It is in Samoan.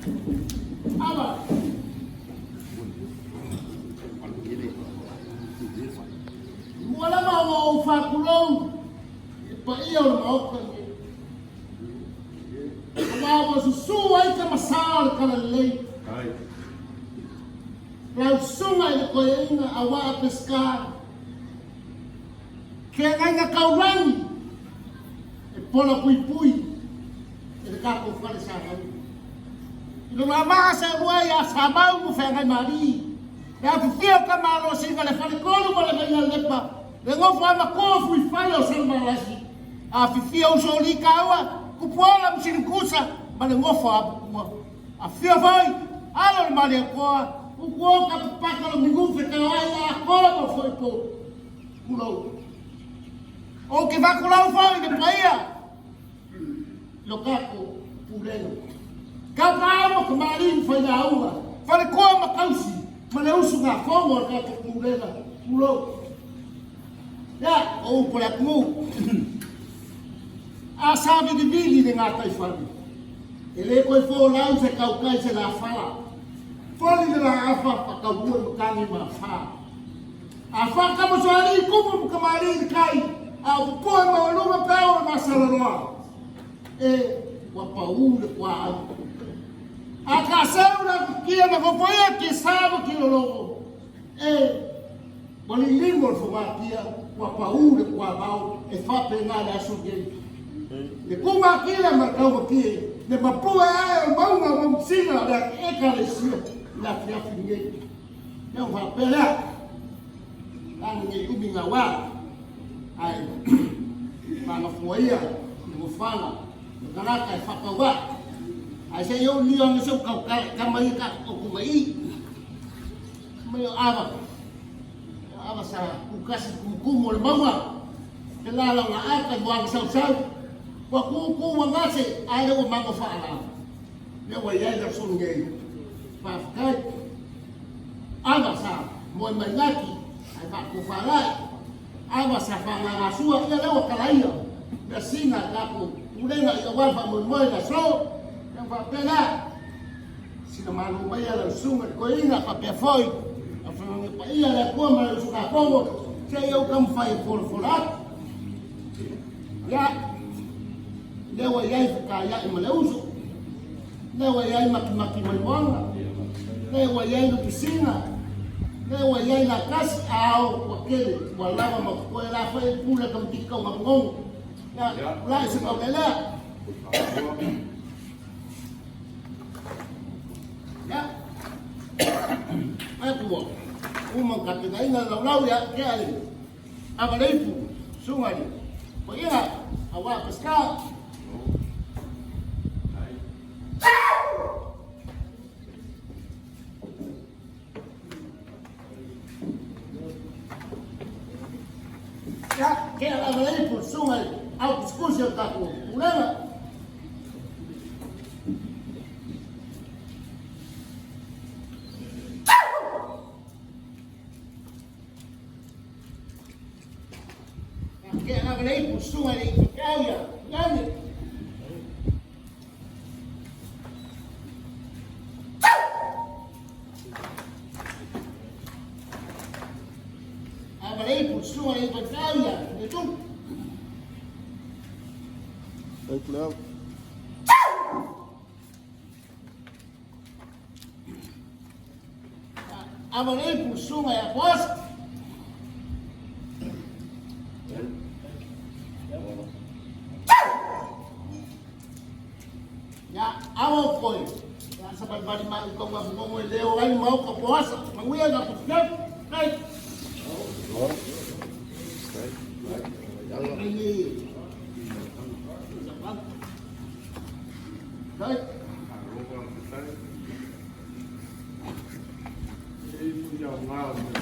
Ava. Mua lava ua ou faatulou i le paia o le Maota lenei. Aua ua susu ai tamasā o le Talalelei. Lau susuga i le toeaina aua a Peseta, feagaiga taulagi e pola puipui i le tatou fale Sagaga. I lona vaa seelua ia Samau ma Feagaimali, le afifio o Tamalosina, le Faletolu ma le Vainalepa, le nofo a matua o Fuifale o Salevalasi, afifio Usoalii taua, Tupuola ma Silikusa ma le nofo a Apotua. Afifio foi alo o le Malietoa, Utuo Tapapata lo Minu fetaoai atoa ma foi po. Tulou. Ou te faatulou foi i le paia lo tatou pulega. Tapaau ma tamalii ma failauga, falekoa ma tausi ma le usugafono a le tatou pulega. Tulou. Ia, o upu a le atunuu. A savilivili le gataifale, e le toe folau se tautai se lafala. Foli le laafa, faatauvua i matagi ma afa. A faatamosoalii tupu ma tamalii i le tai, a o pupue maualuga pe o le masalaloa, e ua pau le tuaau. A taaseu le atukia na fofoia tiasa ma tilologo, e ua lilimo le fogatia, ua pau le tuavao, e faapena le aso nei. Le tumatila ma le taumapie, le mapue ae o le mauga o Mautisina le Ekalesia i le afiafi lenei. Ia ua faapea lea, lana nei umi gaua, ae fagafua ia le mofana, le tagata e faatauvaa. Ae se i ou lio ane se u kaukala i tama ia ka o kumai. Mai o ava, ava sa kukasi kumukumu o le mauga, te la lau la aka i moana sausau, ua kūkū ua gase, ae le ua mago faala. Lea ua i ai le aso lenei. Faafetai. Ava sa moe mai laki, ae faatofalai. Ava sa faagagasua, ia lea ua kalaia. Mea sina tatou pulega i aua le faamoemoe i le aso. Ia faapea lea. Sina malu mai a lau susuga i le toeaina faapea foi lau Afioga Paia le Atua ma le usugafono se i ou taumafai e folafola atu. Ia, lea ua i ai fetaiai ma le uso, lea ua i ai makimaki mai moana, lea ua i ai lupisina, lea ua i ai latasi, ao ua tele, ua lava ma totoe la foi e pule ka mtiki kau ngamongongo. Ia, ulai se kau lelea. Ia, ai tua, uma katenaina laulau ia ke ale. Avaleipu, susuga i le Paia, aua Peseta. Ia, ke ala Avaleipu, susuga i au kusikusi o le tatou pulega. Ke ala lei pu sunga lei ke au ia. Lani. Ava lei pu sunga lei ke au ia. Ne tu. Ai pule au. Ava lei pu sunga ia boss. Ya avo koi. Ya sa bali ma u konga bungo e leo ai mau ka poasa. Manguia na pu fiaf. Kai. Kai. Ei pui au ngā mea.